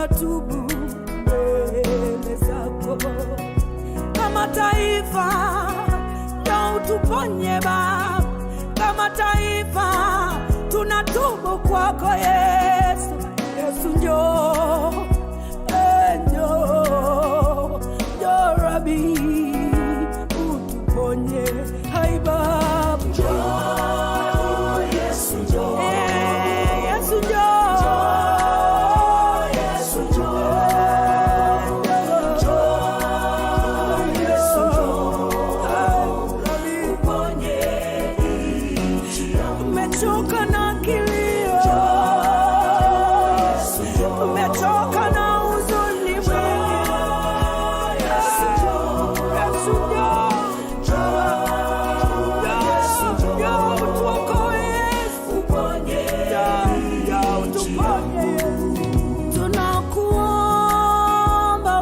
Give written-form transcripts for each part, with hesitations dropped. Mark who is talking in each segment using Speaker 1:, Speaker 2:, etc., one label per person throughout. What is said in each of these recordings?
Speaker 1: Tunatubu mbele zako kama taifa, njoo utuponye Baba, kama taifa tunatubu kwako Yesu. Yesu njoo, eh, njoo, njoo Rabi, utuponye. Hai Baba,
Speaker 2: Njoo Yesu njoo.
Speaker 1: Eh, Yesu njoo,
Speaker 2: Njoo Yesu njoo. Njoo Yesu njoo. Uponye nchi yangu.
Speaker 1: Umechoka na kilio,
Speaker 2: Yesu njoo.
Speaker 1: umechoka na huzuni mwingi.
Speaker 2: Yesu njoo.
Speaker 1: Yesu njoo,
Speaker 2: Njoo Yesu njoo.
Speaker 1: njoo utuokoe Yesu.
Speaker 2: Uponye
Speaker 1: Njoo utuponye Yesu. Tunakuomba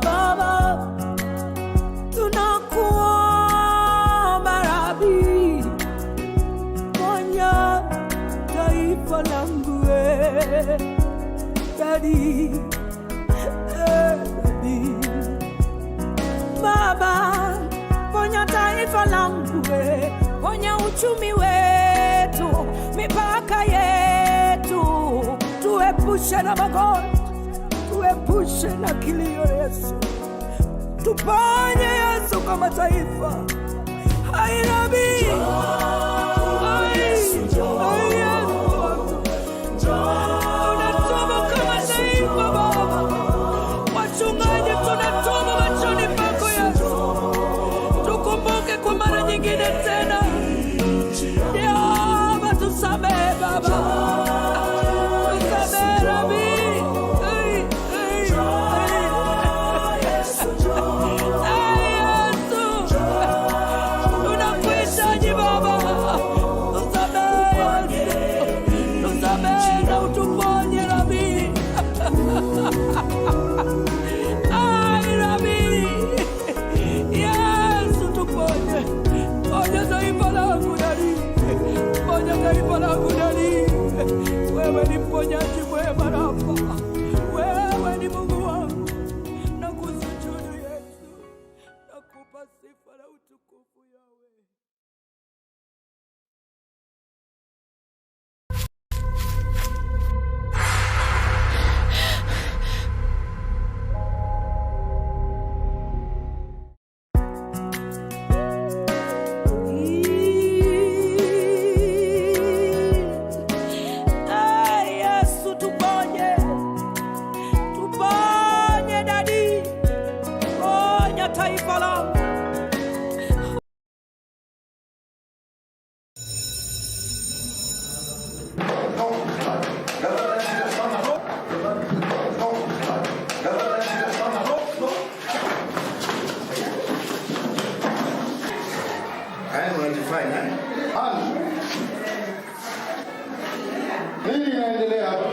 Speaker 1: Baba, tunakuomba Rabi, ponya taifa langu eh, Daddy, eh, Daddy. Baba, ponya taifa langu we, ponya uchumi wetu, mipaka yetu, tuepushe na magonjwa, tuepushe na kilio Yesu, tuponye Yesu kama taifa. Hai Rabi, hai,
Speaker 2: Yesu njoo.
Speaker 1: hai Yesu, tunatubu kama taifa Baba, wachungaji tunatubu machoni pako Yesu, tukumbuke kwa mara nyingine tena. Yehova, tusamehe Baba, tusamehe Rabi. Ei, ei, ei.
Speaker 2: Yesu njoo.
Speaker 1: Ei, Yesu, tunakuhitaji Baba, tusamehe Yesu, tusamehe na utuponye Rabi. Ai, Rabi, Yesu tuponye, ponya taifa langu Dadi, ponya taifa langu Dadi. Wewe ni mponyaji mwema Rafa, wewe ni Mungu wangu, nakusujudu Yesu, nakupa sifa na utukufu Yawe. Ay, Yesu tuponye, tuponye Dadi, ponya taifa langu.
Speaker 3: Haya unajifanya eh? Hali. Nini inaendelea hapa?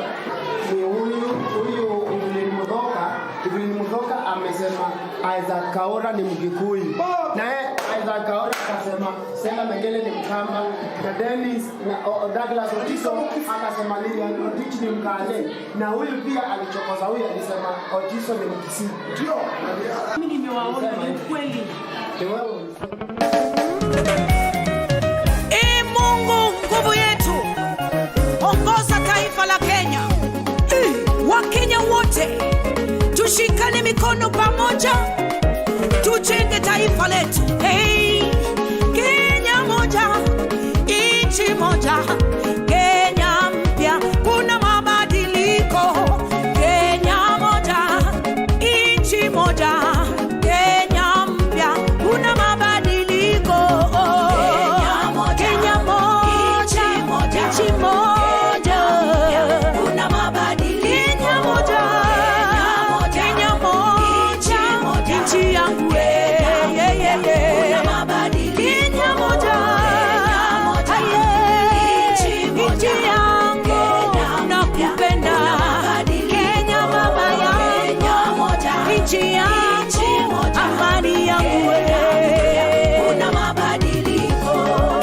Speaker 4: Ni huyu Evelyn Muthoka. Evelyn Muthoka amesema Isaac Kaora ni Mkikuyu, naye Isaac Kaora akasema Stella Mengele ni Mkamba, na Dennis na Douglas Otiso akasema Lilian Otich ni Mkale, na huyu pia alichokoza huyu alisema Otiso ni Mkisii.
Speaker 3: Ndio.
Speaker 5: Mimi nimewaona ni ukweli.
Speaker 4: Ni wewe ulisema.
Speaker 1: Ee Mungu nguvu yetu, ongoza taifa la Kenya. Wakenya wote tushikane mikono pamoja, tujenge taifa letu. Hey, Kenya moja, nchi moja, Kenya mpya, kuna mabadiliko. Kenya moja, nchi moja, Kenya mpya, kuna mabadiliko. Kenya moja, nchi moja, kuna mabadiliko. Kenya moja, Kenya moja, nchi yangu eh, yeah, yeah, yeah. Kenya moja, aye, nchi yangu nakupenda. Kenya mama yangu, nchi yangu, amani yangu eh.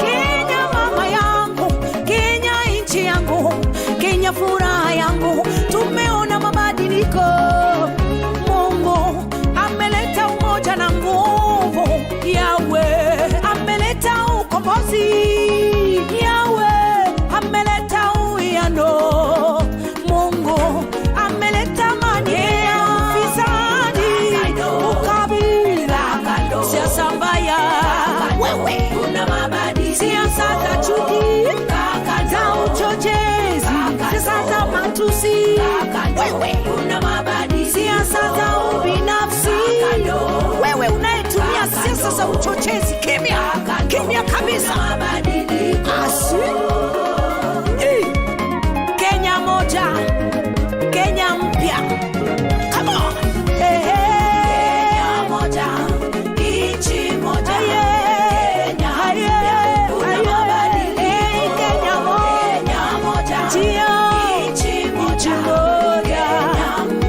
Speaker 1: Kenya mama yangu, Kenya nchi yangu, Kenya furaha yangu, tumeona mabadiliko. Siasa za chuki, za uchochezi, siasa za matusi, wewe, siasa za ubinafsi, wewe unayetumia siasa za uchochezi, kimya kimya kabisa. Asi. Eh. Kenya moja, Kenya mpya. Come on. Eh, eh.
Speaker 2: Moja, nchi moja,
Speaker 1: Aye,
Speaker 2: Kenya
Speaker 1: aye,
Speaker 2: mpya, kuna
Speaker 1: aye.
Speaker 2: mabadiliko.
Speaker 1: Eh, Kenya moja.
Speaker 2: Kenya moja,
Speaker 1: Ndio.
Speaker 2: nchi moja,
Speaker 1: moja.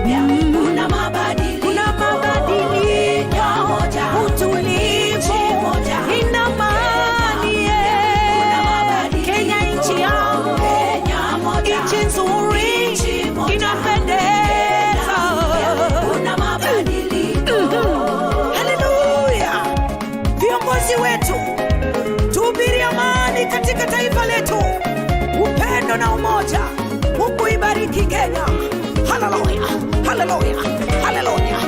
Speaker 2: Kenya mpya, kuna mabadiliko.
Speaker 1: Kuna mabadiliko,
Speaker 2: Kenya moja,
Speaker 1: utulivu,
Speaker 2: nchi moja,
Speaker 1: ina amani,
Speaker 2: kuna
Speaker 1: eh.
Speaker 2: mabadiliko.
Speaker 1: Kenya nchi yangu,
Speaker 2: Kenya moja,
Speaker 1: nchi nzuri,
Speaker 2: nchi moja,
Speaker 1: inapendeza.
Speaker 2: kuna mabadiliko.
Speaker 1: Haleluya! Viongozi wetu, tuhubiri amani katika taifa letu, upendo na umoja. Mungu ibariki Kenya. Haleluya, haleluya, haleluya.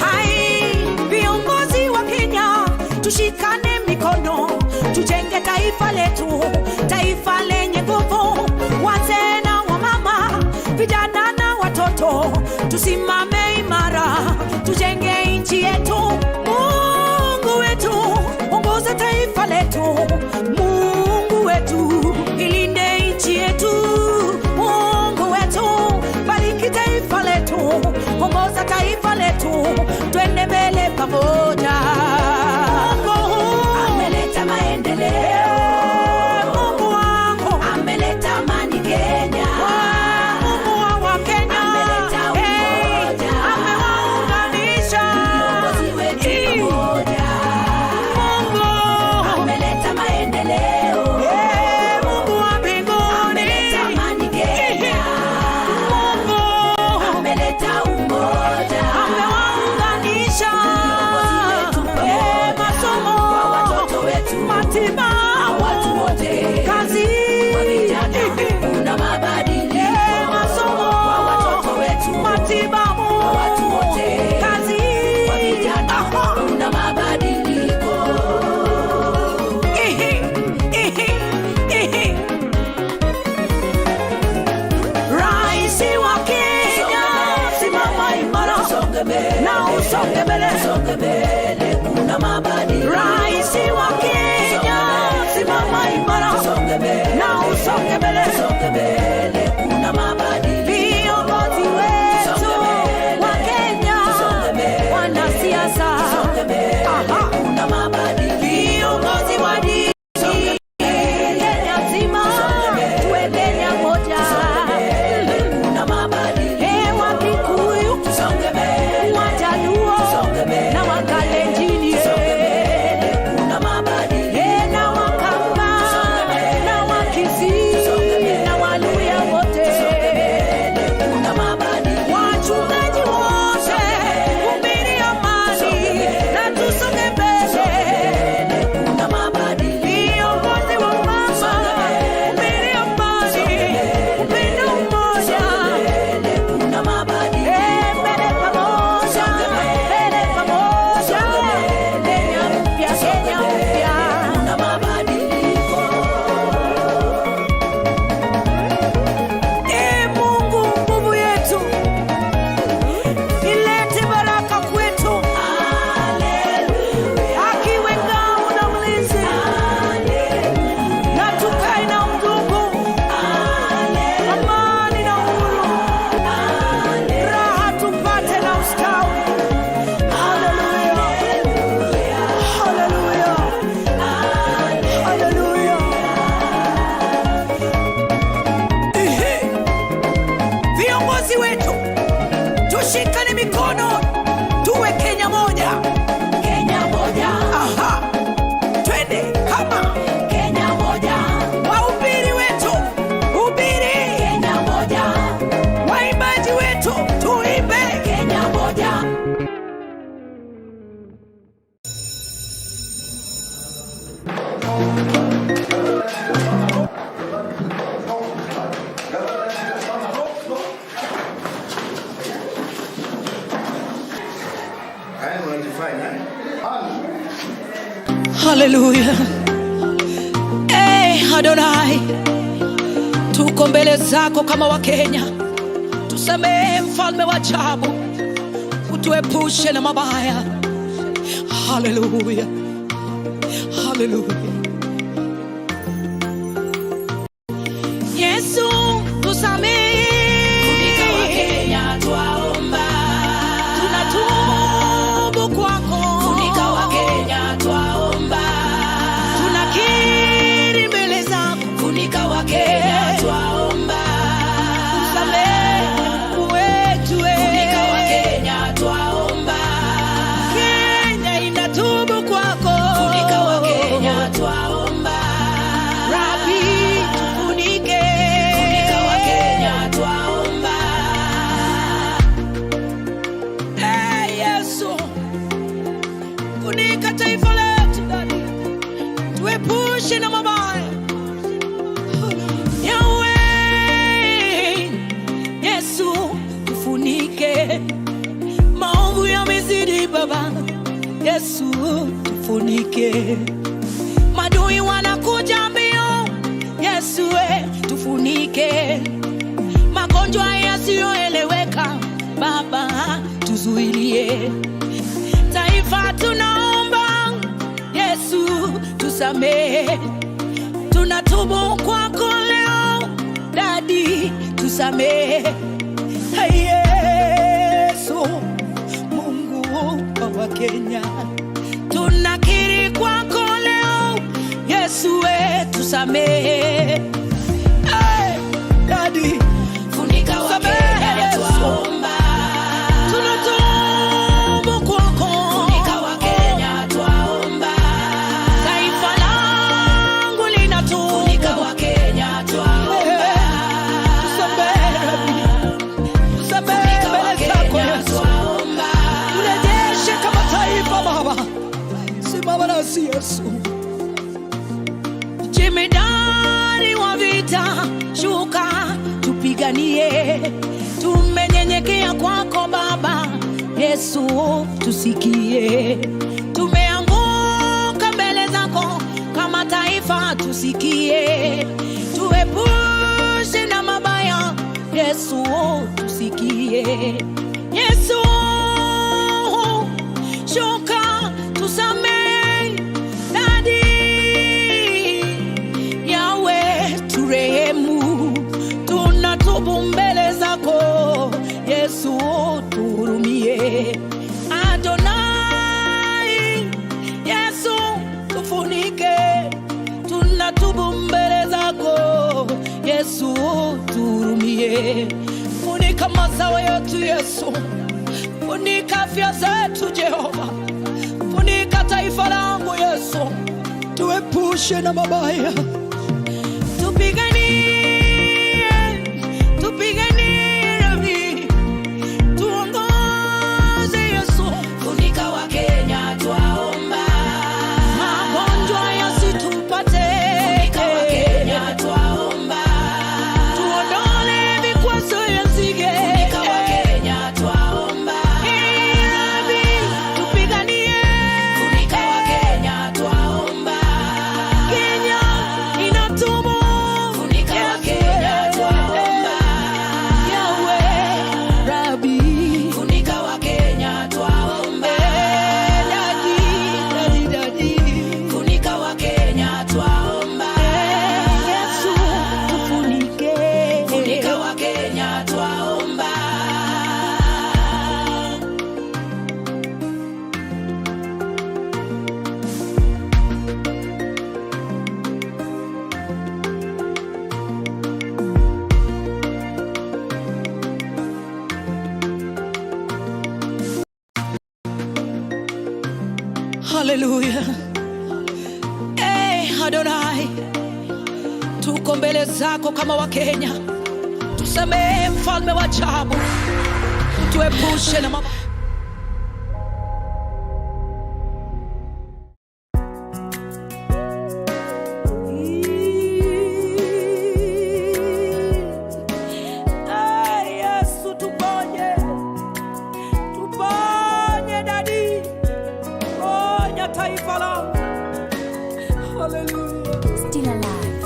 Speaker 1: Hai, viongozi wa Kenya, tushikane mikono, tujenge taifa letu, taifa lenye nguvu. Wazee na wamama, vijana na watoto, tusimame imara, tujenge nchi yetu. Mungu wetu, ongoza taifa letu. Mungu wetu, ilinde nchi yetu. Mungu wetu, bariki taifa letu, ongoza taifa letu, twende mbele pamoja. Mungu
Speaker 2: Ameleta maendeleo,
Speaker 1: Mungu wangu,
Speaker 2: ameleta amani Kenya.
Speaker 1: Mungu wa Wakenya,
Speaker 2: Ameleta
Speaker 1: hey,
Speaker 2: umoja.
Speaker 1: amewaunganisha.
Speaker 2: Viongozi wetu
Speaker 1: Eh,
Speaker 2: pamoja.
Speaker 1: Mungu,
Speaker 2: Ameleta maendeleo,
Speaker 1: eh, Mungu wa mbinguni,
Speaker 2: ameleta amani Kenya.
Speaker 1: Mungu
Speaker 2: Ameleta umoja,
Speaker 1: amewaunganisha.
Speaker 2: Viongozi wetu
Speaker 1: Eh,
Speaker 2: pamoja.
Speaker 1: masomo,
Speaker 2: Kwa watoto wetu,
Speaker 1: matibabu,
Speaker 2: watu wote,
Speaker 1: kazi,
Speaker 2: kwa vijana, kuna mabadiliko.
Speaker 1: Eh, masomo,
Speaker 2: Kwa watoto wetu,
Speaker 1: matibabu,
Speaker 2: kwa watu wote,
Speaker 1: kazi,
Speaker 2: kwa vijana,
Speaker 1: Aha.
Speaker 2: kuna mabadiliko.
Speaker 1: Ihi, ihi, ihi. Raisi wa Kenya, simama imara
Speaker 2: Tusonge mbele,
Speaker 1: na usonge mbele.
Speaker 2: tusonge mbele, kuna mabadiliko.
Speaker 1: Raisi wa Kenya, simama imara
Speaker 2: Tusonge mbele,
Speaker 1: na usonge mbele.
Speaker 2: tusonge mbele, kuna mabadiliko.
Speaker 1: Viongozi wetu wa Kenya, wanasiasa,
Speaker 2: Tusonge mbele,
Speaker 1: Aha.
Speaker 2: kuna mabadiliko.
Speaker 1: Viongozi wa dini Kenya nzima, tuwe Kenya moja.
Speaker 2: Kuna mabadiliko.
Speaker 1: Eh, Wakikuyu,
Speaker 2: Tusonge mbele,
Speaker 1: Wajaluo
Speaker 2: Tusonge mbele.
Speaker 1: na Wakalenjini,
Speaker 2: tusonge mbele, kuna mabadiliko.
Speaker 1: eh, na Wakamba na Wakisii na Waluya wote,
Speaker 2: Kuna mabadiliko.
Speaker 1: wachungaji wote, hubiri amani na tusonge mbele.
Speaker 2: Kuna mabadiliko.
Speaker 1: Viongozi wa mama, hubiri amani, upendo, umoja.
Speaker 2: Kuna mabadiliko.
Speaker 1: Eh, mbele pamoja, mbele pamoja. Kenya mpya, Kenya mpya.
Speaker 2: Kuna mabadiliko.
Speaker 1: Ee Mungu, nguvu yetu, ilete baraka kwetu, akiwe ngao na mlinzi, na tukae na undugu, amani na uhuru, raha tupate na ustawi. Haleluya, haleluya, haleluya. Ehe. Viongozi wetu, tushikane mikono, tuwe Kenya moja.
Speaker 2: Kenya moja,
Speaker 1: Aha, twende kama
Speaker 2: Kenya moja,
Speaker 1: wahubiri wetu, hubiri,
Speaker 2: Kenya moja,
Speaker 1: waimbaji wetu, tuimbe.
Speaker 2: Kenya moja.
Speaker 3: Haya unajifanya eh?
Speaker 1: Haleluya. Adonai, tuko mbele zako kama Wakenya, tusamehe mfalme wa ajabu, utuepushe na mabaya. Haleluya, haleluya. Yesu, tusamehe.
Speaker 2: Funika Wakenya twaomba.
Speaker 1: Tunatubu kwako.
Speaker 2: Funika Wakenya twaomba.
Speaker 1: Tunakiri mbele zako.
Speaker 2: Funika Wakenya twaomba.
Speaker 1: Tusamehe Mungu wetu.
Speaker 2: Funika Wakenya twaomba.
Speaker 1: Kenya inatubu kwako.
Speaker 2: Funika Wakenya twaomba.
Speaker 1: Rabi, tufunike.
Speaker 2: Funika Wakenya twaomba.
Speaker 1: Hey, Yesu, funika taifa letu Daddy, tuepushe na mabaya. Yahweh, Yesu, tufunike, maovu yamezidi Baba. Yesu, tufunike, madui wanakuja mbio. Yesu, tufunike, magonjwa yasiyoeleweka Baba, tuzuilie. Taifa tunaomba Yesu, tusamehe, tunatubu kwako leo Dadi, tusamehe. Hey, Yesu, Mungu wa Wakenya, tunakiri kwako leo Yesu, tusamehe. Hey, Dadi,
Speaker 2: Funika
Speaker 1: Samehe,
Speaker 2: Wakenya
Speaker 1: Yesu.
Speaker 2: twaomba.
Speaker 1: Tunatubu kwako.
Speaker 2: Funika Wakenya twaomba.
Speaker 1: Taifa langu linatubu.
Speaker 2: Funika Wakenya twaomba.
Speaker 1: Tusamehe, Rabi. Tusamehe
Speaker 2: Funika
Speaker 1: mbele zako
Speaker 2: Wakenya
Speaker 1: Yesu.
Speaker 2: twaomba.
Speaker 1: Turejeshe kama taifa Baba. Simama nasi Yesu. Jemedari wa vita, shuka tupiganie. Tumenyenyekea kwako Baba Yesu, tusikie. Tumeanguka mbele zako kama taifa, tusikie. Tuepushe na mabaya Yesu, tusikie. Yesu, shuka tusamehe. Dadi Yawe, turehemu, tunatubu mbele zako Yesu, tuhurumie. Adonai, Yesu, tufunike, tunatubu mbele zako Yesu, tuhurumie. Funika mazao yetu Yesu, funika afya zetu Jehova, funika taifa langu Yesu, tuepushe na mabaya. Tupiganie, tupiganie Rabi, tuongoze Yesu,
Speaker 2: Funika Wakenya twaomba.
Speaker 1: magonjwa yasitupate.
Speaker 2: Funika Wakenya twaomba.
Speaker 1: Tuondole vikwazo ya nzige.
Speaker 2: Funika Wakenya twaomba.
Speaker 1: Hey, Rabi, tupiganie.
Speaker 2: Funika Wakenya twaomba.
Speaker 1: Kenya inatubu.
Speaker 2: Funika Wakenya twaomba.
Speaker 1: Yahweh, Rabi.
Speaker 2: Funika Wakenya twaomba.
Speaker 1: Eh, Daddy, Daddy, Daddy.
Speaker 2: Funika Wakenya twaomba.
Speaker 1: Eh, Yesu, tufunike.
Speaker 2: Funika Wakenya twaomba.
Speaker 1: Haleluya. Hey, Adonai, tuko mbele zako kama Wakenya, tusamehe mfalme wa ajabu, utuepushe na mabaya. Hey, Yesu, tuponye, tuponye Dadi, ponya taifa langu. Haleluya.
Speaker 6: Still alive.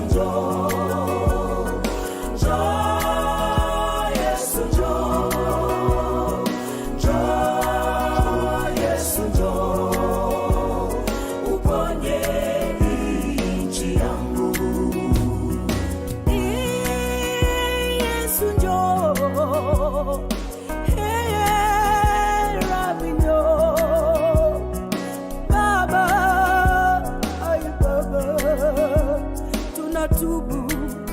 Speaker 1: njoo. Njoo, Yesu njoo. Njoo, Yesu njoo. Uponye nchi yangu. Yesu njoo. Hey, Rabbi njoo. Baba, ay Baba, tunatubu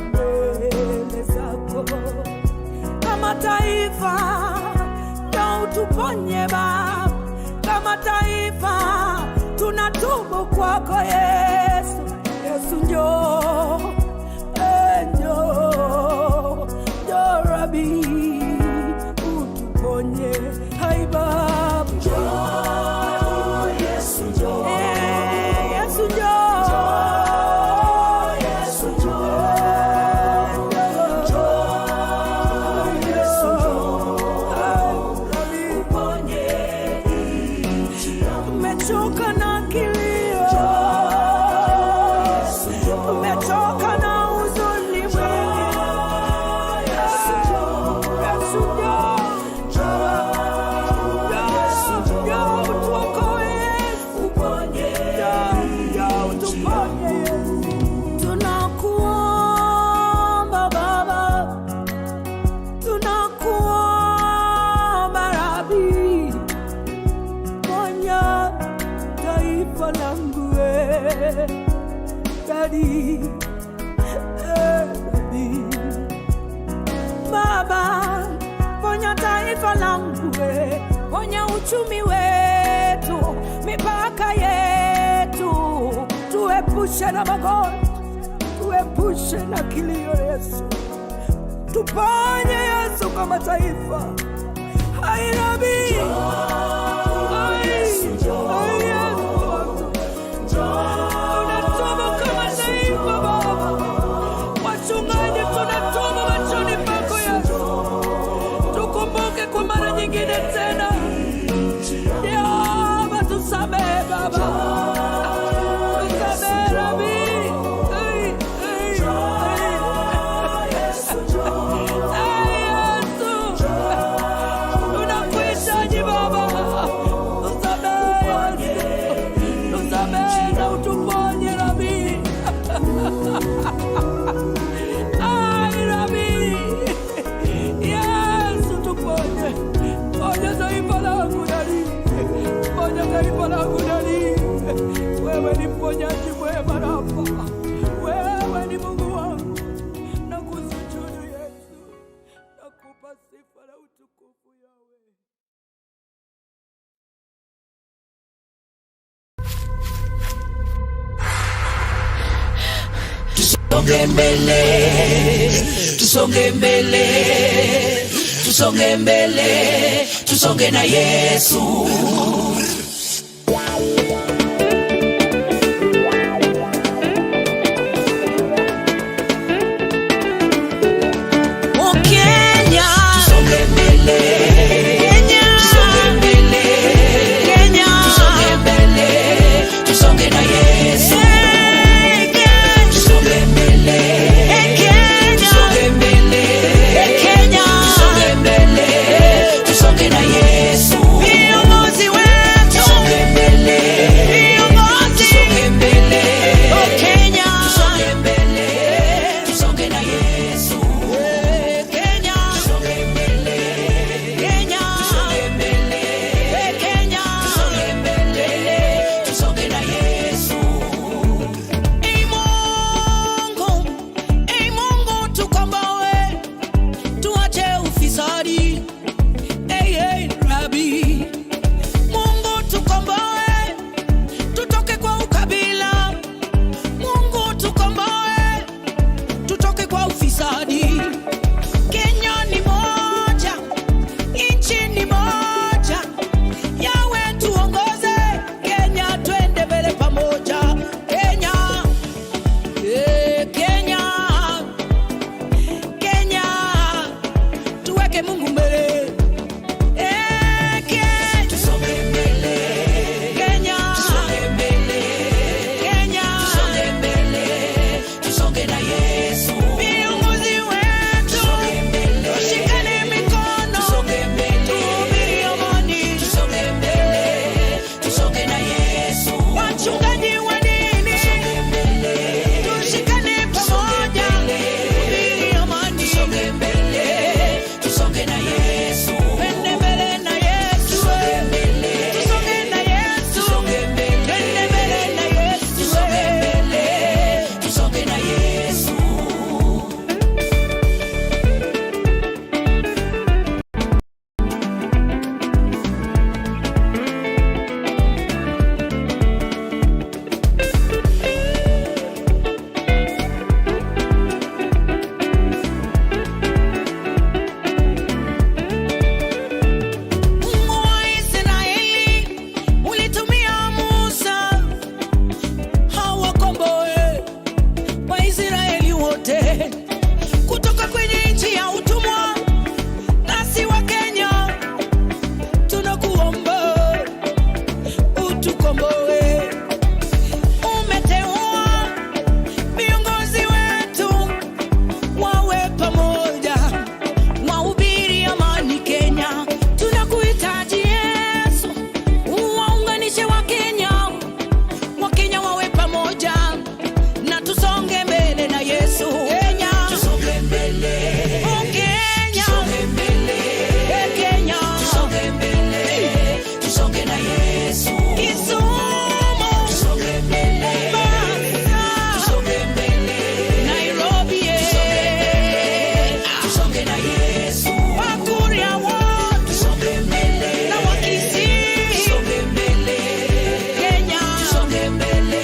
Speaker 1: mbele zako kama taifa, njoo utuponye Baba, kama taifa tunatubu kwako Yesu. Yesu njoo, eh, njoo, njoo Rabi, utuponye. Hai Baba, njoo Yesu njoo, eh, Yesu njoo, njoo Yesu njoo, njoo Yesu njoo, uponye nchi yangu. Tumechoka na kilio, tumechoka na huzuni mwingi. Yesu njoo, njoo utuokoe Yesu, njoo utuponye Yesu. Tunakuomba Baba, tunakuomba Rabi, ponya taifa langu eh, Daddy, eh, Rabi. Baba, ponya taifa langu eh, ponya uchumi wetu, mipaka yetu, tuepushe na magonjwa, tuepushe na kilio Yesu, tuponye Yesu kama taifa. Hai Rabi, hai, hai Yesu wangu. Tunatubu kama taifa Baba, wachungaji tunatubu machoni pako Yesu, tukumbuke kwa mara nyingine tena. Yehova, tusamehe Baba, tusamehe Rabi. Ei, ei, ei. Ei, Yesu, tunakuhitaji Baba, tusamehe Yesu, tusamehe na utuponye Rabi. Ai, Rabi, Yesu tuponye, ponya taifa langu Dali, ponya taifa langu Dali. Wewe ni mponyaji mwema Rafa, wewe ni Mungu wangu, nakusujudu Yesu, nakupa sifa na utukufu Yawe.
Speaker 2: Tusonge mbele, tusonge mbele, tusonge mbele, tusonge na Yesu.
Speaker 1: Oh, Kenya,
Speaker 2: Tusonge mbele,
Speaker 1: Kenya,
Speaker 2: tusonge mbele,
Speaker 1: Kenya,
Speaker 2: tusonge mbele, tusonge na Yesu.
Speaker 1: Hey, Kenya,
Speaker 2: Tusonge mbele,
Speaker 1: hey, Kenya,
Speaker 2: tusonge mbele,
Speaker 1: hey, Kenya,
Speaker 2: tusonge mbele, tusonge na Yesu.
Speaker 1: viongozi wetu,
Speaker 2: Tusonge mbele,
Speaker 1: viongozi,
Speaker 2: tusonge mbele,
Speaker 1: oh Kenya,
Speaker 2: tusonge mbele, tusonge na Yesu.
Speaker 1: Kenya,
Speaker 2: Tusonge mbele,
Speaker 1: Kenya,
Speaker 2: tusonge mbele,
Speaker 1: hey, Kenya,
Speaker 2: tusonge mbele, tusonge na Yesu.
Speaker 1: Ei Mungu, ei Mungu tukomboe, tuache ufisadi. Ei, ei, Rabi, Mungu tukomboe, tutoke kwa ukabila. Mungu tukomboe, tutoke kwa ufisadi. Kenya ni moja, nchi ni moja. Yawe tuongoze, Kenya twende mbele pamoja. Kenya, eh, Kenya, Kenya, tuweke Mungu mbele. Eh, Kenya,
Speaker 2: Tusonge mbele,
Speaker 1: Kenya,
Speaker 2: tusonge mbele,
Speaker 1: Kenya,
Speaker 2: tusonge mbele, tusonge na Yesu.
Speaker 1: Viongozi wetu
Speaker 2: Tusonge mbele,
Speaker 1: tushikane mikono,
Speaker 2: tusonge mbele,
Speaker 1: tuhubiri amani.
Speaker 2: Tusonge mbele, tusonge na Yesu.
Speaker 1: Wachungaji wa dini
Speaker 2: Tusonge mbele,
Speaker 1: tushikane pamoja, tuhubiri amani.
Speaker 2: Tusonge mbele, tusonge na Yesu.
Speaker 1: Twende mbele na Yesu,
Speaker 2: Tusonge mbele,
Speaker 1: tusonge na Yesu,
Speaker 2: tusonge mbele,
Speaker 1: twende mbele na Yesu.
Speaker 2: Tusonge mbele, tusonge na Yesu.
Speaker 1: Mungu wa Israeli ulitumia Musa hawakomboe Waisraeli wote kutoka kwenye nchi ya utumwa. Nasi wa Kenya tunakuomba utukomboe. Umeteua viongozi wetu wawe pamoja wahubiri amani Kenya. Tunakuhitaji Yesu, uwaunganishe Wakenya, Wakenya wawe pamoja na tusonge mbele na Yesu. Kenya,
Speaker 2: Tusonge mbele,
Speaker 1: oh Kenya,
Speaker 2: tusonge mbele,
Speaker 1: eh Kenya,
Speaker 2: tusonge mbele, tusonge na Yesu.
Speaker 1: Kisumu,
Speaker 2: Tusonge mbele,
Speaker 1: Mombasa,
Speaker 2: tusonge mbele,
Speaker 1: Nairobi, eh.
Speaker 2: tusonge na Yesu.
Speaker 1: Wakuria wote
Speaker 2: Tusonge mbele,
Speaker 1: na Wakisii,
Speaker 2: tusonge mbele,
Speaker 1: Kenya,
Speaker 2: tusonge mbele,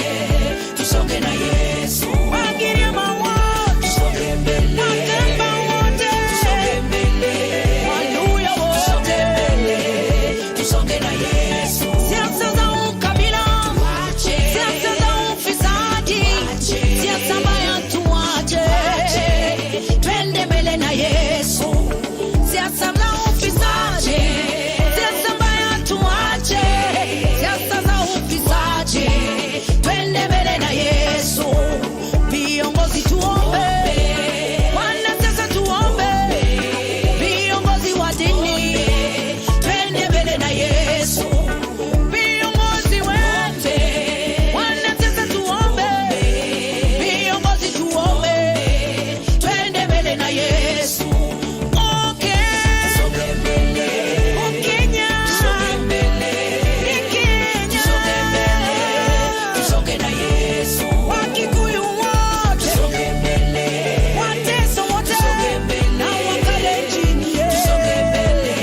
Speaker 2: tusonge na Yesu.
Speaker 1: Wagiriama wote,
Speaker 2: Tusonge mbele,
Speaker 1: Wakamba wote,
Speaker 2: tusonge mbele,
Speaker 1: Waluya
Speaker 2: tusonge
Speaker 1: wote.
Speaker 2: mbele, tusonge na Yesu.
Speaker 1: Siasa za ukabila,
Speaker 2: Tuache,
Speaker 1: siasa za ufisadi,
Speaker 2: Tuache.
Speaker 1: siasa mbaya tuache, twende mbele na Yesu. Siasa za ufisadi, siasa mbaya tuache, siasa za ufisadi, twende mbele na Yesu. Viongozi tuombe, wanasiasa tuombe, viongozi wa dini, twende mbele na Yesu. Viongozi wote, wanasiasa tuombe, viongozi tuombe, twende mbele na Yesu. Oh
Speaker 2: tusonge mbele,
Speaker 1: Kenya,
Speaker 2: tusonge mbele,
Speaker 1: ni Kenya,
Speaker 2: tusonge mbele, tusonge na Yesu.
Speaker 1: Wakikuyu wote,
Speaker 2: Tusonge mbele,
Speaker 1: Wateso wote,
Speaker 2: tusonge mbele,
Speaker 1: na Wakalenjin, yeah.
Speaker 2: tusonge mbele,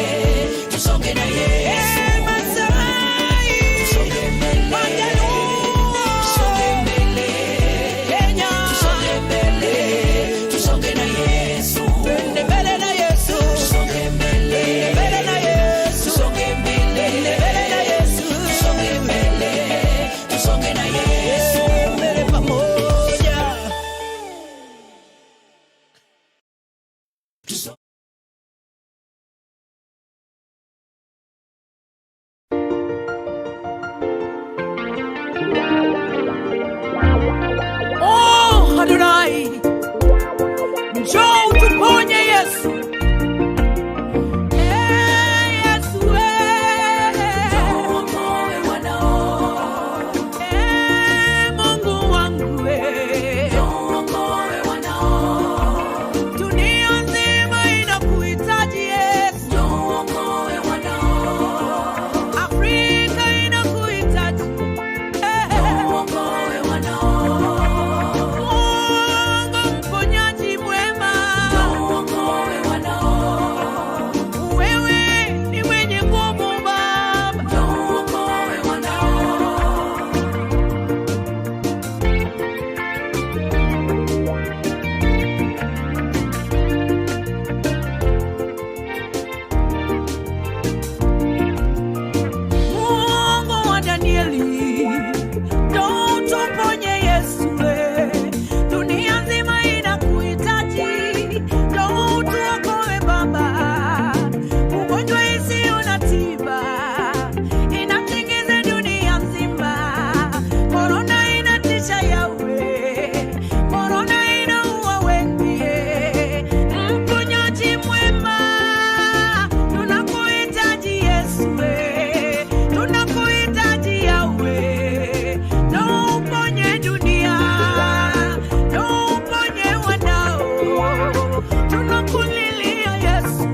Speaker 2: tusonge na Yesu.
Speaker 1: Eh, Masai,
Speaker 2: Tusonge mbele,
Speaker 1: Wajaluo,
Speaker 2: tusonge mbele,
Speaker 1: Kenya,
Speaker 2: tusonge mbele, tusonge na Yesu.
Speaker 1: twende mbele na Yesu,
Speaker 2: Tusonge mbele,
Speaker 1: mbele na Yesu,
Speaker 2: tusonge mbele,
Speaker 1: mbele na Yesu,
Speaker 2: tusonge mbele, tusonge na Yesu.
Speaker 1: mbele pamoja.
Speaker 2: Tusonge.
Speaker 1: Oh, Adonai, njoo utuponye Yesu. Eh, Yesu, eh.
Speaker 2: Tuokoe wanao,
Speaker 1: Eh, Mungu wangu, eh.
Speaker 2: tuokoe wanao,
Speaker 1: Dunia nzima Tunakulilia Yesu,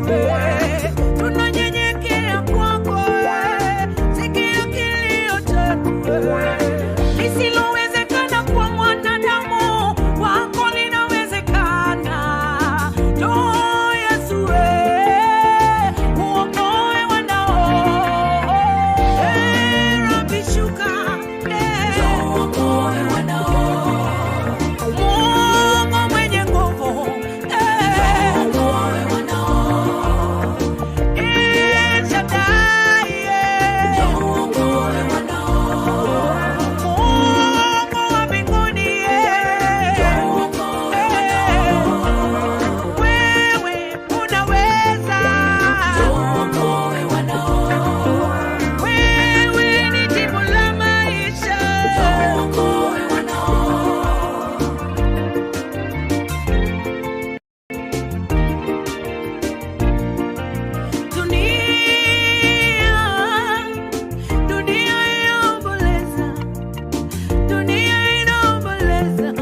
Speaker 1: tunanyenyekea kwako, sikia kilio chetu. Lisilowezekana kwa mwanadamu, kwako linawezekana. Njoo Yesu, uokoe wanao. Rabi shuka,
Speaker 2: Uokoe wanao.
Speaker 1: Mungu mwenye nguvu,
Speaker 2: Uokoe wanao.
Speaker 1: El Shaddai,
Speaker 2: Uokoe wanao.
Speaker 1: Mungu wa mbinguni,
Speaker 2: Uokoe wanao.
Speaker 1: wewe unaweza.
Speaker 2: Uokoe wanao.
Speaker 1: Wewe ni jibu la maisha.
Speaker 2: Uokoe wanao.
Speaker 1: Dunia, dunia inaomboleza, dunia inaomboleza,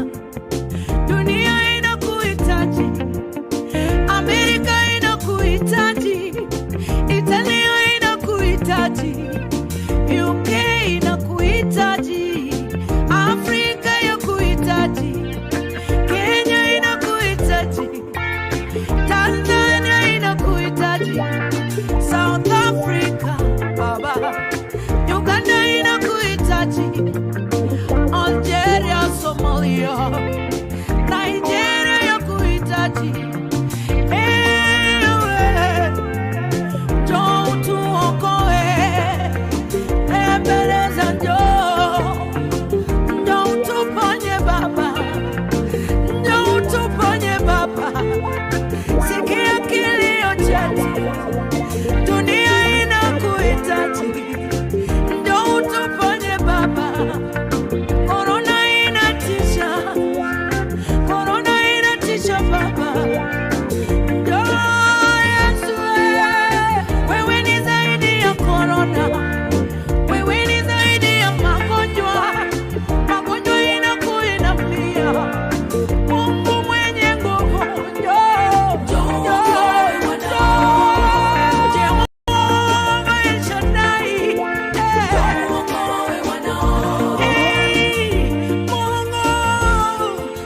Speaker 1: dunia inakuhitaji, Amerika inakuhitaji, Italia inakuhitaji, UK inakuhitaji, Afrika yakuhitaji, Kenya inakuhitaji, Tanzania inakuhitaji, South Africa baba, Uganda inakuhitaji, Algeria, Somalia, Nigeria yakuhitaji. Ewe njoo utuokoe, Ebeneza njoo, njoo utuponye Baba, njoo utuponye Baba, sikia kilio chetu, dunia inakuhitaji, njoo utuponye Baba. Korona inatisha, korona inatisha Baba. Njoo Yesu, wewe ni zaidi ya korona, wewe ni zaidi ya magonjwa, magonjwa inakuinamia. Mungu mwenye nguvu, njoo, njoo, njoo. Jehova El Shaddai,
Speaker 2: Uokoe wanao.
Speaker 1: eh, Mungu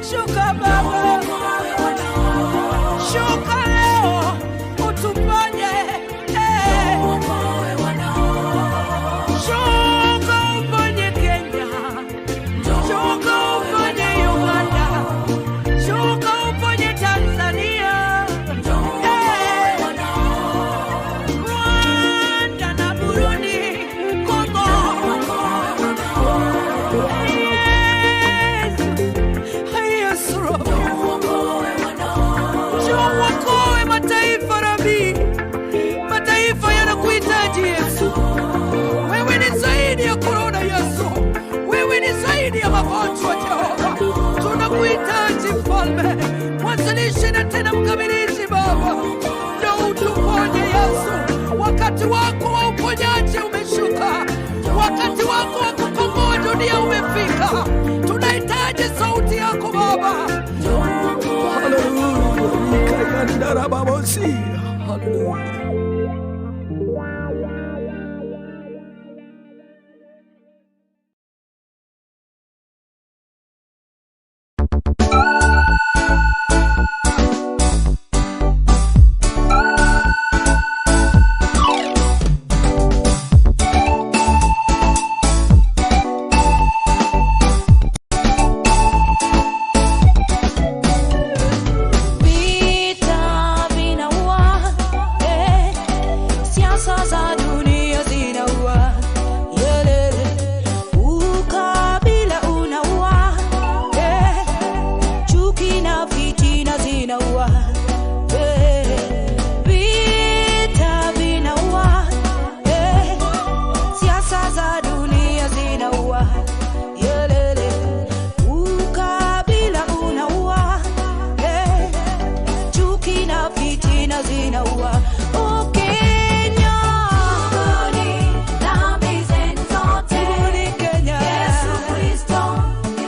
Speaker 1: shuka Baba,
Speaker 2: Uokoe wanao.
Speaker 1: shuka leo utuponye,
Speaker 2: Uokoe wanao.
Speaker 1: shuka uponye Kenya, shuka uponye Uganda, shuka uponye Tanzania, Rwanda na Burundi, Kongo. Yesu, Yesu Njoo uokoe mataifa Rabi, mataifa yanakuhitaji Yesu. Wewe ni zaidi ya korona Yesu, wewe ni zaidi ya magonjwa Jehova. Tunakuhitaji Mfalme, mwanzilishi na tena mkamilishi Baba. Njoo utuponye Yesu, wakati wako wa uponyaji umeshuka, wakati wako wa kukomboa dunia umefika. Tunahitaji sauti yako Baba. Hallelujah.
Speaker 2: Vita vinaua, siasa za dunia zinaua, yelele. Ukabila unaua, chuki na fitina zinaua, Vita vinaua, siasa za dunia zinaua, yelele. Ukabila unaua, chuki na fitina zinaua. Oh, Kenya,
Speaker 6: Dhambi zenu zote,
Speaker 2: Tubuni Kenya.
Speaker 6: Yesu Kristo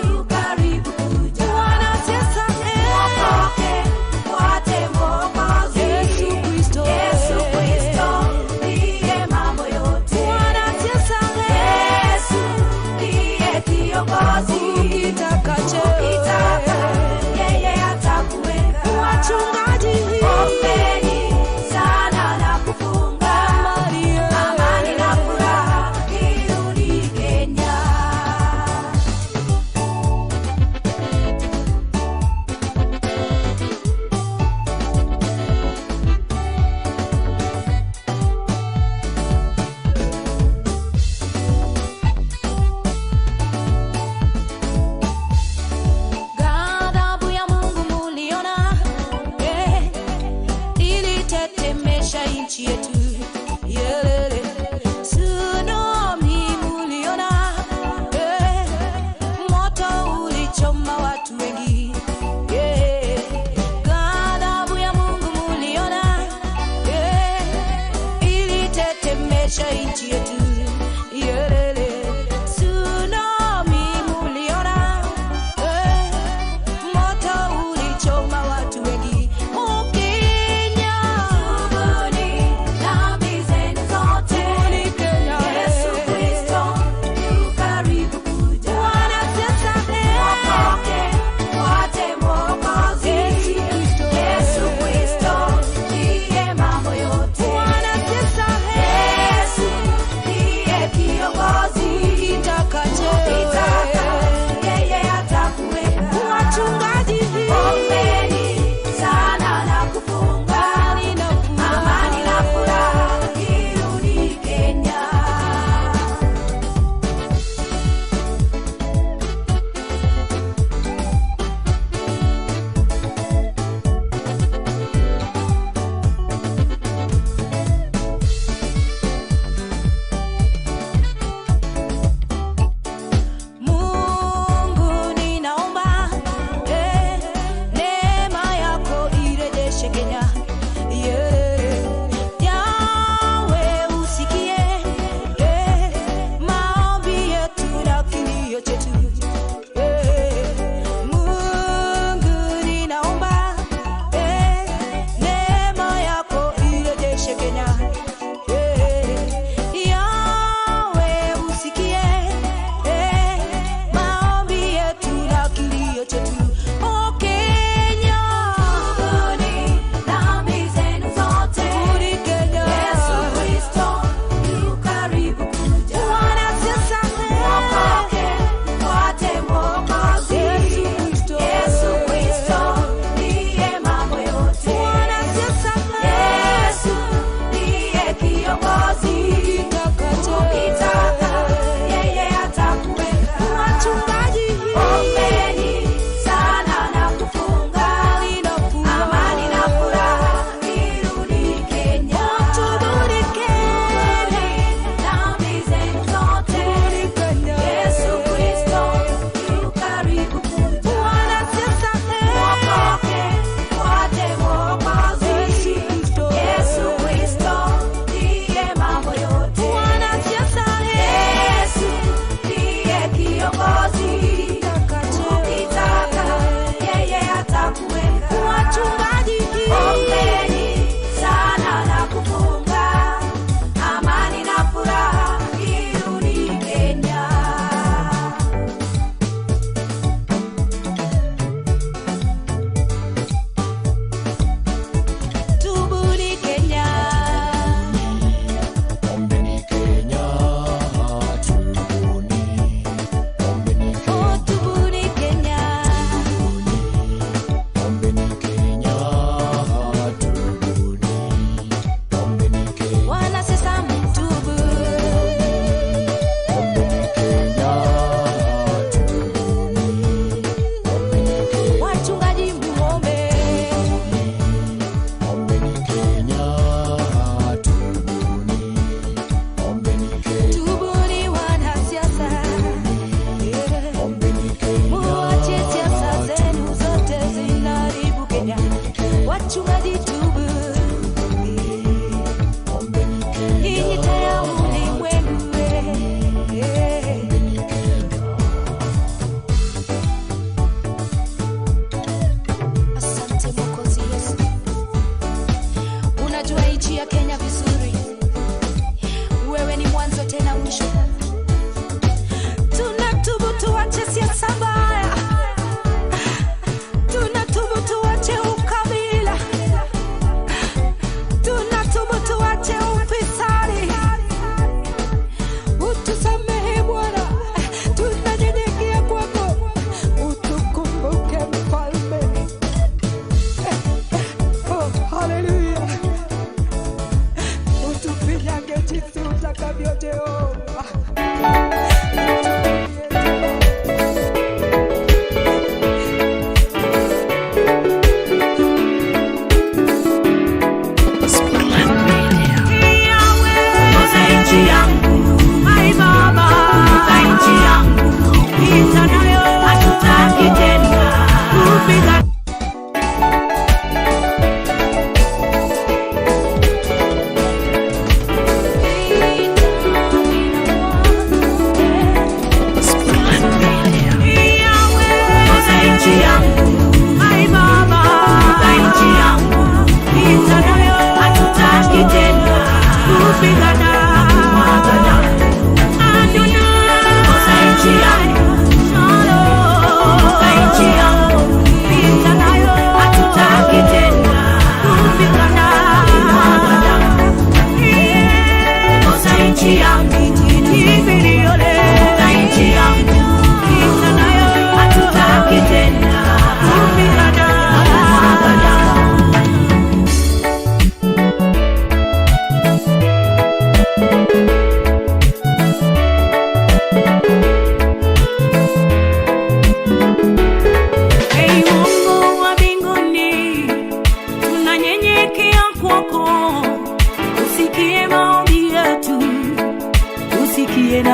Speaker 6: yu karibu kuja.
Speaker 2: Wanasiasa,
Speaker 6: Mwokoke, fuate
Speaker 2: Wachungaji,
Speaker 6: Ombeni sana na kufunga, amani na furaha irudi Kenya.
Speaker 2: Ghadhabu ya Mungu muliona, ilitetemesha nchi yetu. Yelele. Tsunami muliona, moto ulichoma watu wengi. Ghadhabu ya Mungu muliona, ilitetemesha nchi yetu. Yelele. Tsunami muliona, moto ulichoma watu wengi. Ukenya
Speaker 6: Tubuni na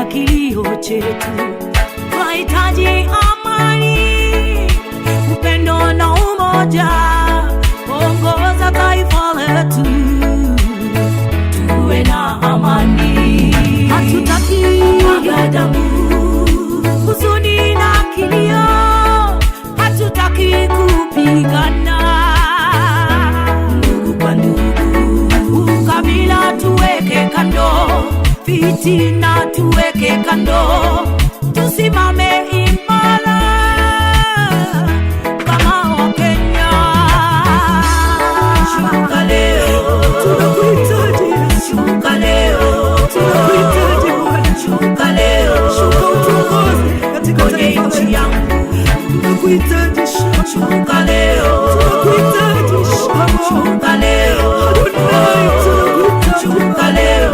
Speaker 2: kilio chetu. Twahitaji amani, upendo na umoja, ongoza taifa letu, tuwe na amani. Hatutaki kumwaga damu, huzuni na kilio, hatutaki kupigana ndugu kwa ndugu, ukabila tuweke kando, fitina tuweke kando, tusimame imara kama Wakenya. Shuka leo,
Speaker 1: Tunakuhitaji Yesu.
Speaker 2: shuka leo,
Speaker 1: Tunakuhitaji Bwana.
Speaker 2: shuka leo,
Speaker 1: Shuka utuongoze katika
Speaker 2: kwenye
Speaker 1: taifa
Speaker 2: nchi
Speaker 1: letu.
Speaker 2: yangu,
Speaker 1: Tunakuhitaji Shalom.
Speaker 2: shuka leo,
Speaker 1: Tunakuhitaji Shalom.
Speaker 2: shuka leo,
Speaker 1: Adonai, tunakuhitaji.
Speaker 2: shuka leo,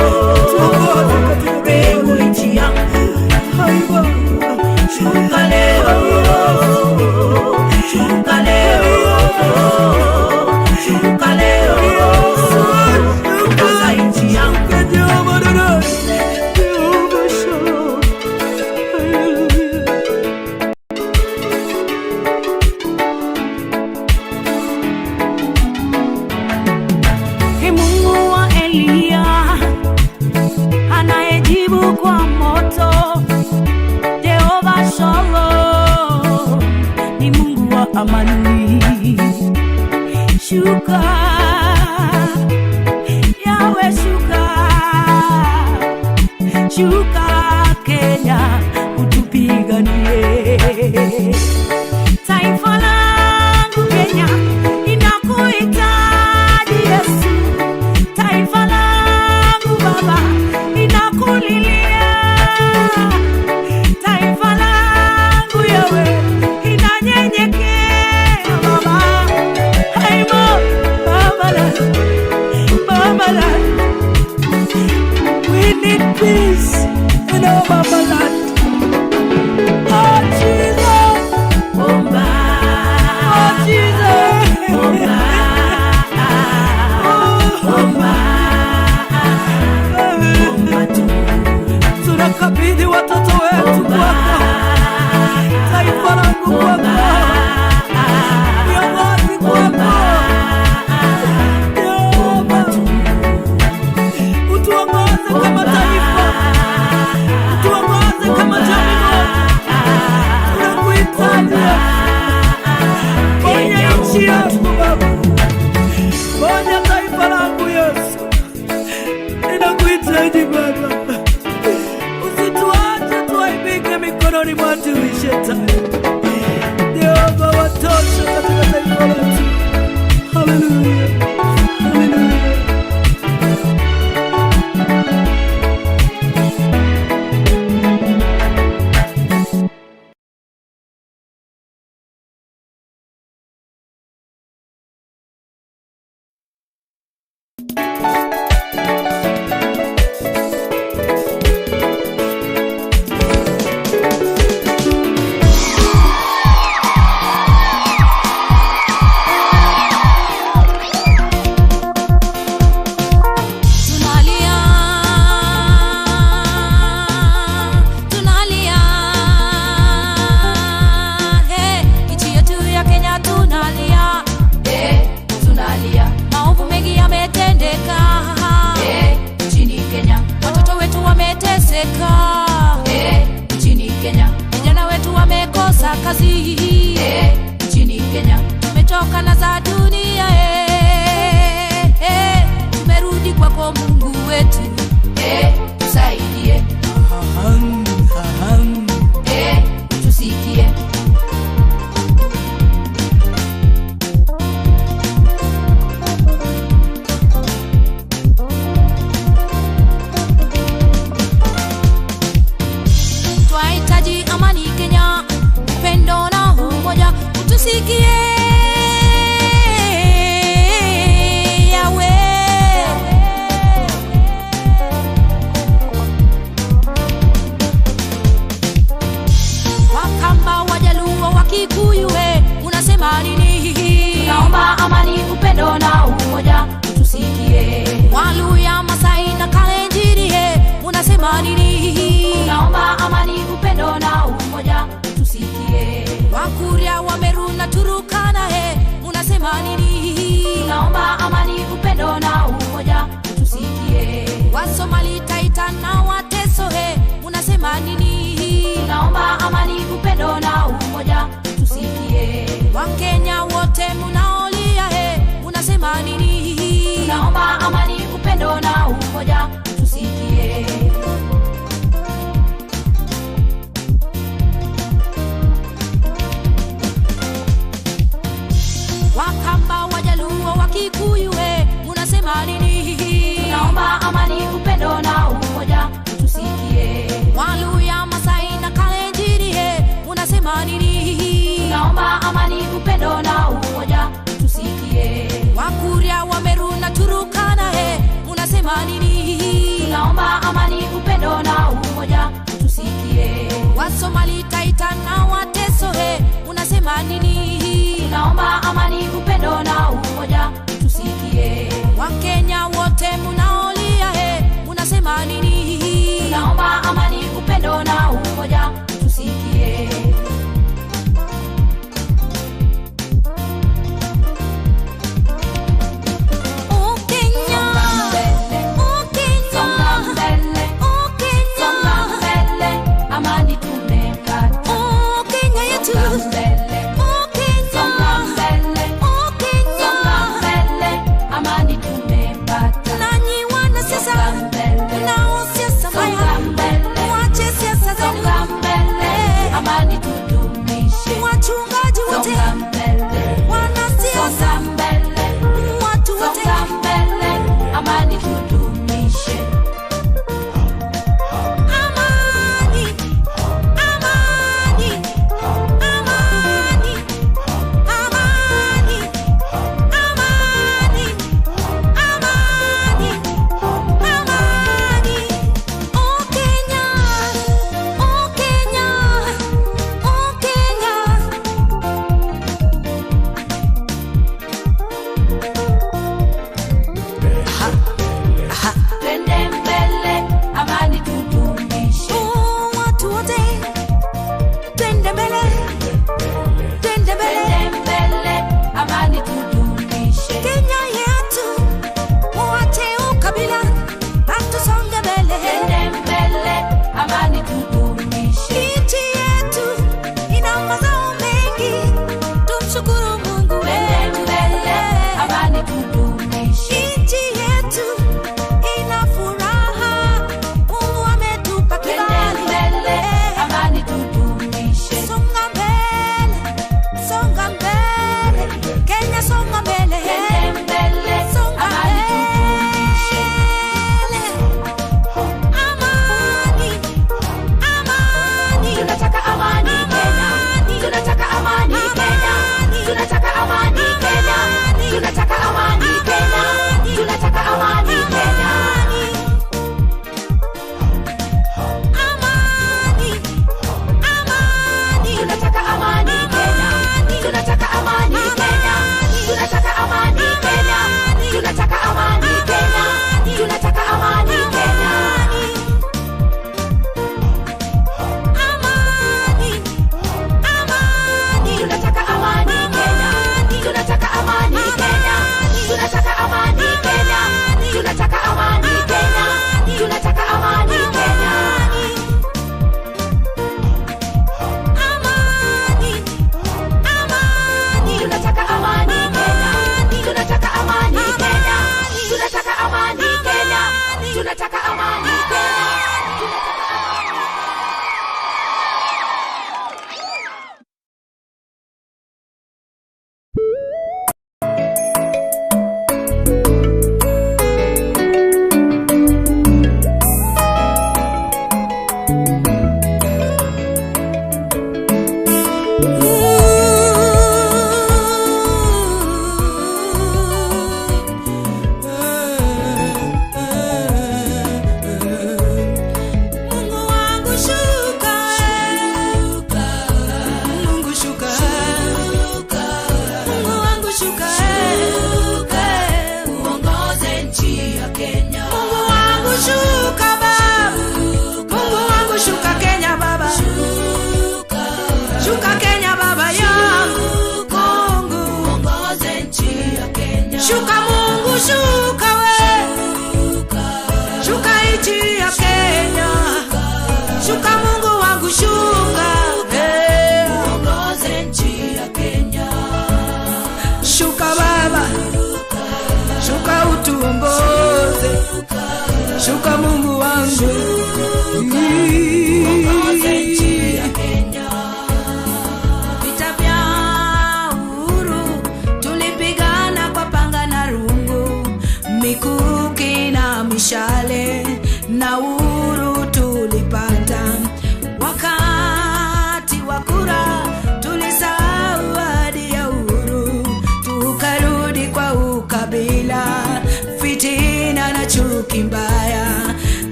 Speaker 1: Tuongoze katika taifa
Speaker 2: rehemu
Speaker 1: letu.
Speaker 2: nchi yangu.
Speaker 1: Hai Baba.
Speaker 2: Shuka leo, shuka leo, shuka leo, ongoza nchi yangu.
Speaker 1: Shuka Jehova Adonai. Jehova Shalom. Hallelujah.
Speaker 2: Ee Mungu wa Eliya, anayejibu kwa moto, Jehova Shalom, ni Mungu wa amani. Shuka Yawe, shuka, shuka Kenya, utupiganie. Taifa langu Kenya inakuhitaji Yesu, taifa langu Baba inakulilia, taifa langu Yawe inanyenyekea Baba. Hey, Baba la, Baba la,
Speaker 1: We need peace in our Baba land. Oh Jesus,
Speaker 2: omba,
Speaker 1: oh Jesus,
Speaker 2: omba, omba, omba tu.
Speaker 1: Tunakabidhi watoto wetu kwako, taifa langu kwako, viongozi kwako. Jehova, utuongoze kama taifa, utuongoze kama jamii moja. Tunakuhitaji Yesu. Ponya nchi yangu Baba, ponya taifa langu Yesu, ninakuhitaji Baba, usituache tuaibike mikononi mwa adui shetani. Jehova watosha katika taifa letu. Haleluya, haleluya.
Speaker 6: Tunalia, tunalia, hey, nchi yetu ya Kenya tunalia, hey, tunalia, maovu mengi yametendeka, hey, nchini Kenya, watoto wetu wameteseka, hey, nchini Kenya, vijana wetu wamekosa kazi, hey, nchini Kenya, tumechoka na za dunia, hey, hey, tumerudi kwako Mungu wetu, hey, tusaidie, hey, tusikie. Twahitaji amani Kenya, upendo na Wakuria, Wameru na Turukana he, munasema nini?
Speaker 2: Tunaomba amani, upendo na umoja, tusikie.
Speaker 6: Wasomali, Taita na Wateso he, munasema nini?
Speaker 2: Tunaomba amani, upendo na umoja, tusikie.
Speaker 6: Wakenya wote munaolia he, munasema nini?
Speaker 2: Tunaomba amani, upendo na umoja, tusikie.
Speaker 6: Wakamba, Wajaluo, Wakikuyu he, munasema nini?
Speaker 2: Tunaomba amani, upendo na umoja, tusikie.
Speaker 6: Waluya, Masai na Kalenjin he, munasema nini?
Speaker 2: Tunaomba amani, upendo na umoja, tusikie.
Speaker 6: Wakuria, Wameru na Turukana he, munasema nini?
Speaker 2: Tunaomba amani, upendo na umoja, tusikie.
Speaker 6: Wasomali, Taita na Wateso he, munasema nini?
Speaker 2: Tunaomba amani, upendo na umoja, tusikie.
Speaker 6: Wakenya wote munaolia he, munasema nini?
Speaker 2: Tunaomba amani, upendo na umoja, tusikie.
Speaker 6: Oh Kenya, oh Kenya,
Speaker 2: Songa mbele,
Speaker 6: oh Kenya,
Speaker 2: songa mbele, amani tumepata.
Speaker 6: oh Kenya yetu,
Speaker 2: Songa mbele,
Speaker 6: oh Kenya,
Speaker 2: songa mbele,
Speaker 6: oh Kenya.
Speaker 2: songa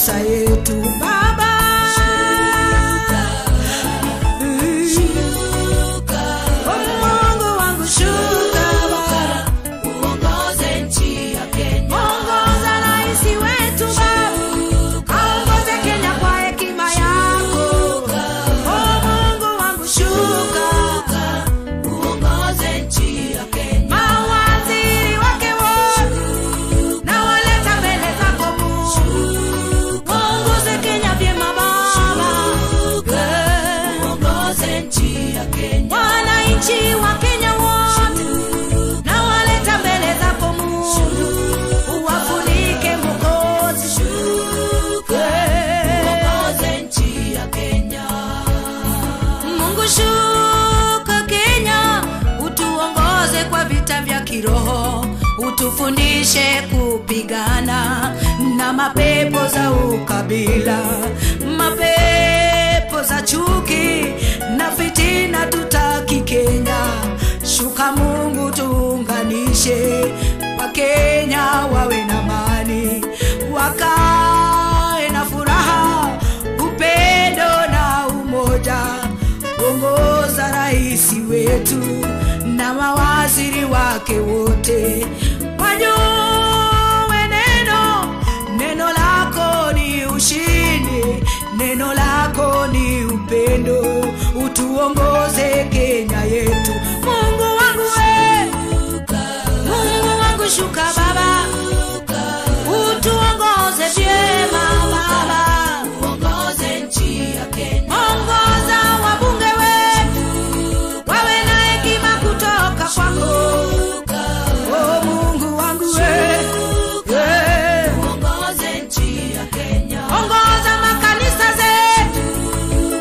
Speaker 1: makosa yetu Baba.
Speaker 2: Shuka,
Speaker 1: Mungu wangu shuka Baba,
Speaker 2: uongoze nchi ya Kenya.
Speaker 1: ongoza rais wetu Baba, aongoze Kenya kwa hekima yako. Oh Mungu wangu shuka,
Speaker 2: Uongoze nchi ya Kenya.
Speaker 1: mawaziri wake wote na waleta mbele zako Mungu, ongoze Kenya vyema Baba.
Speaker 2: Uongoze nchi ya Kenya.
Speaker 1: Wananchi wa Kenya wote na waleta mbele zako Mungu, uwafunike Mwokozi.
Speaker 2: Uongoze nchi ya Kenya.
Speaker 1: Mungu shuka Kenya, utuongoze kwa vita vya kiroho, utufundishe kupigana na mapepo za ukabila, mapepo za chuki na fitina, tutaki Kenya. Shuka Mungu, tuunganishe Wakenya wawe na amani, wakae na furaha, upendo na umoja. Ongoza rais wetu na mawaziri wake wote, wajue neno, neno lako ni ushindi, neno lako ni upendo, utuongoze Kenya yetu. Mungu wangu we, Mungu wangu shuka Baba, utuongoze vyema Baba.
Speaker 2: Uongoze nchi ya Kenya.
Speaker 1: Ongoza wabunge wetu wawe na hekima kutoka kwako. Oh Mungu wangu we,
Speaker 2: Uongoze nchi ya Kenya.
Speaker 1: ongoza makanisa zetu,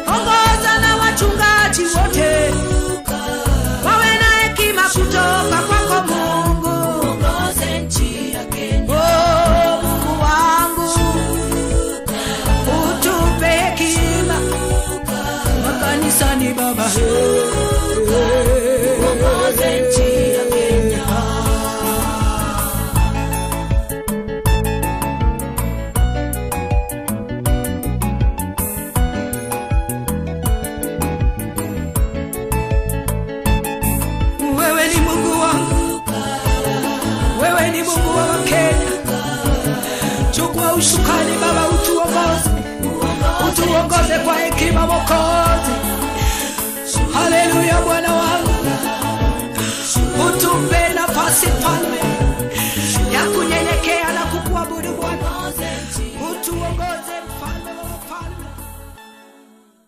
Speaker 1: ongoza na wachungaji wote wawe na hekima kutoka kwako Mungu.
Speaker 2: Uongoze nchi ya Kenya.
Speaker 1: Oh Mungu wangu, utupe hekima makanisani Baba.
Speaker 2: Uongoze nchi ya Kenya.
Speaker 1: Wewe ni Mungu wangu, wewe ni Mungu wa Wakenya. Chukua usukani Baba, utuongoze, utuongoze kwa hekima.